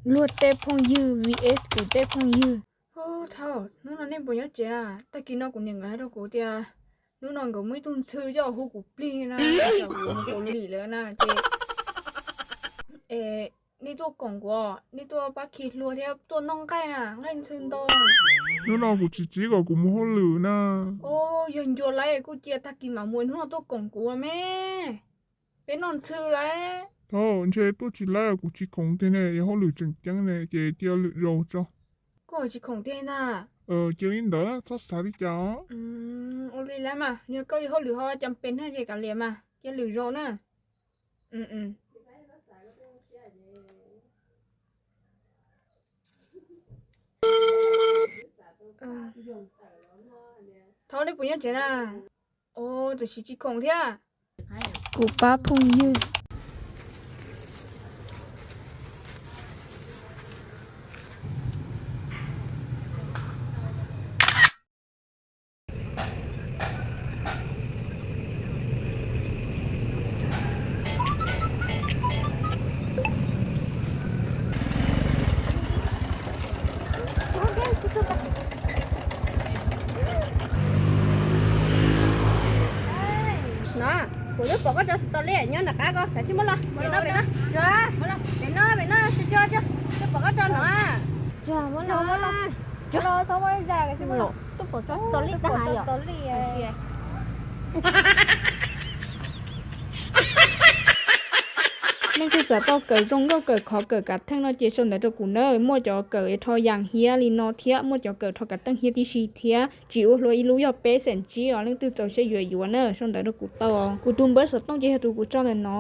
Luag tej phooj ywg vs kuv tej phooj ywg. Thaum hnub no nej puas nyob tsev na? Tag kis no kuv niam nkawd hais rau kuv tias hnub no nkawd muaj ib tug ntxhw coj hu kuv plig na, kuv lim lawm na ces nej tuaj koom kuv, nej tuaj pab khi hlua thiab tuaj noj nqaij na, nqaij ntxhw ntau. Hnub no kuv tsis txib kom kuv mus hauj lwm na. Yog ncua lawm kuj cia tag kis mam mus, hnub no tuaj koom kuv me. Peb noj ntxhw lawm. Thaum ntshe tuaj tsis lawm, kuv tsis khoom tiag ne, yog hauj lwm tseem ceeb ne ces cia lwm zaus tso. Koj tsis khoom tiag na? Cia li ntawd txhob xav li cas os. Ua li lawm mas, yog koj li hauj lwm ho cas pes na ces kav liam mas, cia lwm zaus na. Thaum nej puas nyob tsev na? Ua tam sim tsis khoom thiab. Kuv pab phooj ywg. No, kuv twb pom koj tso story nyob nram qab ko, kav tsij muab los pem no, pem no, pem no, pem no, pem no, tso tso, twb pom koj tso no. Twb pom tso story tag hais yom. Leej twg xav tau kawm zoo nkauj, kawm khov, kawm kav theej no ces sau ntawv rau kuv na. Muaj cov kawm rho yas hiab li no thiab muaj cov kawm rho kav theej hiab tib si thiab. Tsis ua hlua, ib lub yog peb xees tsib os. Leej twg txaus siab yuav yuav na, sau ntawv rau kuv tau. Kuv tus npawb xov tooj ces yog tus kuv tso ntawm no.